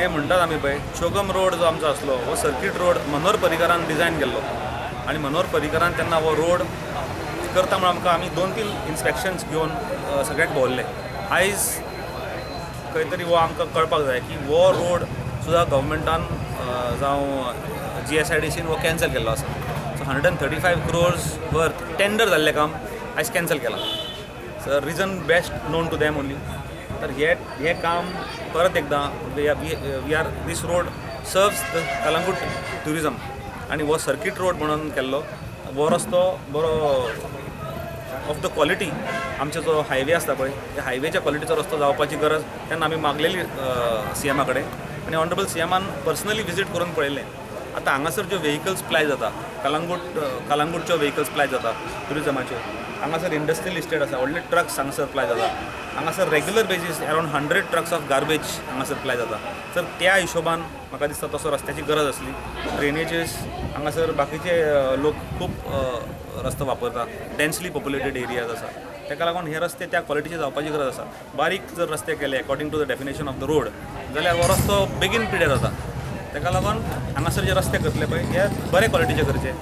हे म्हणटात आमी पळय, चोगम रोड जो आमचो आसलो हो सर्कीट रोड मनोहर पर्रीकारान डिजायन केल्लो आनी मनोहर पर्रीकारान तेन्ना हो रोड करता म्हणून आमकां आमी 2-3 इन्स्पेक्शन्स घेवन सगळ्याक भोंवल्ले. आयज खंय तरी हो आमकां कळपाक जाय की हो रोड सुद्दां गव्हर्मेंटान जावं GSIDCन हो कॅन्सल केल्लो आसा. सो 135 crores worth tender जाल्लें काम आयज कॅन्सल केलां. So reason best known to them only. तर हे काम परत एकदां we are this road serves the Calangute tourism आनी हो सर्कीट रोड म्हणून केल्लो हो रस्तो बरो ऑफ the quality आमचो जो हायवे आसता पळय त्या हायवेच्या क्वॉलिटीचो रस्तो जावपाची गरज तेन्ना आमी मागलेली सीएमा कडेन आनी ऑनरेबल सीएमान पर्सनली विजीट करून पळयलें. आतां हांगासर ज्यो व्हेकल्स प्लाय जाता, कलांगूटच्यो व्हेकल्स प्लाय जाता ट्युरिजमाच्यो, हांगासर इंडस्ट्रियल इस्टेट आसा, व्हडले ट्रक्स हांगासर प्लाय जाता, हांगासर regular basis around 100 trucks of garbage हांगासर प्लाय जाता. तर त्या हिशोबान म्हाका दिसता तसो रस्त्याची गरज आसली. ड्रेनेजीस हांगासर बाकीचे लोक खूब रस्तो वापरता, डेन्सली पॉप्युलेटेड एरियाज आसा, ताका लागून हे रस्ते त्या क्वॉलिटीचे जावपाची गरज आसा. बारीक जर रस्ते केले according to the definition of the road जाल्यार हो रस्तो बेगीन पिड्यार जाता. ताका लागून हांगासर जे रस्ते करतले पळय हे बरे क्वॉलिटीचे करचे,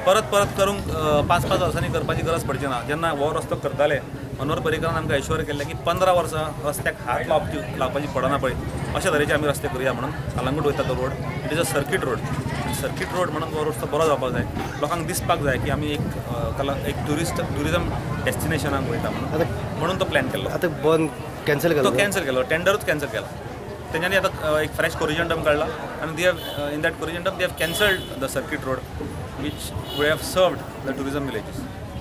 परत परत करूंक 5-5 वर्सांनी करपाची गरज पडची ना. जेन्ना हो रस्तो करताले मनोहर पर्रीकारान आमकां एश्योर केल्लें की 15 वर्सां रस्त्याक हात लावपाची पडना पळय, अशा तरेचे आमी रस्ते करुया म्हणून. कलांगूट वयता तो road, it is a circuit road. Circuit road म्हणून हो रस्तो बरो जावपाक जाय, लोकांक दिसपाक जाय की आमी एक ट्युरिजम डेस्टिनेशनाक वयता म्हणून, म्हणून तो प्लॅन केल्लो. आतां बंद कॅन्सल तो केलो, कॅन्सल केलो, टेंडरूच कॅन्सल केला तेंच्यांनी. आतां एक फ्रेश कोरिजेंडम काडला आनी they have in that corrigendum they have cancelled the circuit road which would have served the tourism villages.